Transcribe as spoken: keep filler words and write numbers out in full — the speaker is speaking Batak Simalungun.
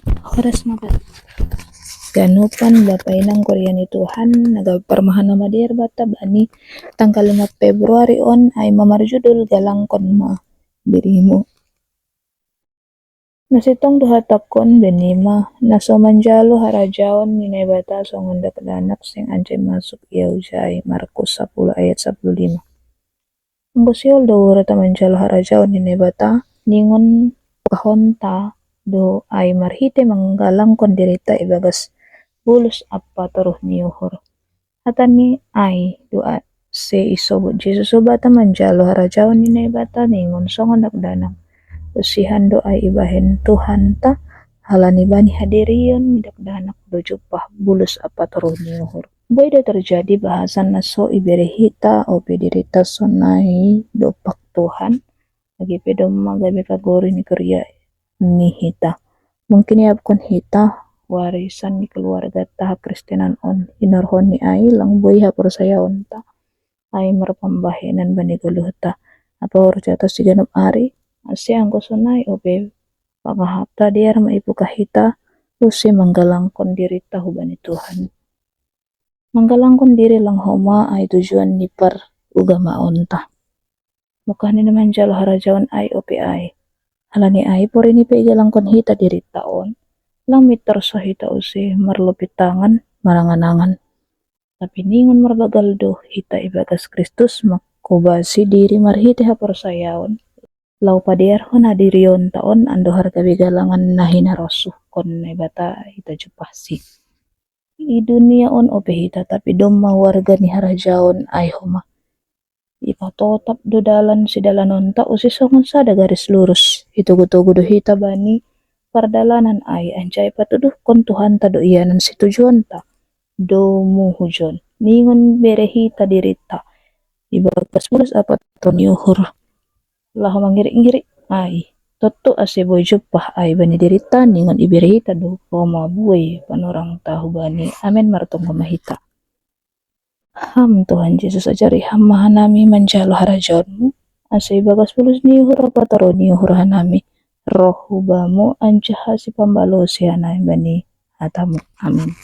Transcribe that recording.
Horas ma bata. Ganupan bapa inang kuria ni Tuhan, na gabe parmahan na madear bata bani tanggal lima Februari on ai mamarjudul Galangkon ma Dirimu. Na sintong do hatakkon bani ma, na so manjalo harajaon ni Naibata songon dakdanak sing anjai masuk ia hujai. Markus sapuluh ayat sapuluh lima. Anggo sihol do uhurta manjalo harajaon ni Naibata, ningon pukahonta do ai marhite manggalangkon dirita ibagas bulus ampa toruh ni uhur. Hata ni ai do ase isobut Jesus hubata manjalo harajaon ni Naibata ningon songon dakdanak. Usihan do ai ibahen Tuhanta, halani bani hadirion ni dakdanak do jumpah bulus ampa toruh ni uhur. Boi do terjadi bahasan na so ibere hita ope dirita sonai dompak Tuhan, age pe domma gabe pagori ni kuria ni hita. Mungkin iapkon hita warisan ni keluargata hakristenan on, hinorhon ni ai lang boi haporsayaonta ai marpambahenan bani goluhta. Apa horjata siganup ari, ase anggo sonai ope pangahapta dear ma ipuka hita, use manggalangkon dirita hubani Tuhan. Manggalangkon diri lang homa ai tujuan ni parugamaonta. Mungkah ni na manjalo harajaon ai ope ai. Halani ai porini pe igalangkon hita dirita on, lang mintor so hita use marlopi tangan marangan-angan. Tapi ningon marbagal do hita ibagas Kristus mangkobasi diri marhite haporsayaon. Laho padearhon hadirionta on andohar gabe galangan na hinarosuhkon Naibata hita jumpahsi. I dunia on ope hita, tapi domma warga ni harajaon ai homa. Ipatotap do dalan sidalanonta use songon sada garis lurus. Itogu-togu do hita bani pardalanan ai anjai patuduhkon Tuhanta do ianan situjuonta. Domu hujon. Ningon bere hita dirita ibagas bulus ampa toruh ni uhur. Laho mangirik-ngirik ai. Tontu ase boi jumpah ai bani dirita ningon ibere hita do homa buei panorangta hubani. Amen. Martonggo ma hita. Ham Tuhan Jesus, ajari Ham ma hanami manjalo harajaonmu, ase ibagas bulus ni uhur ampa toruh ni uhur hanami roh hu Bamu anjaha sipambalosi hanami bani hatamu. Amen.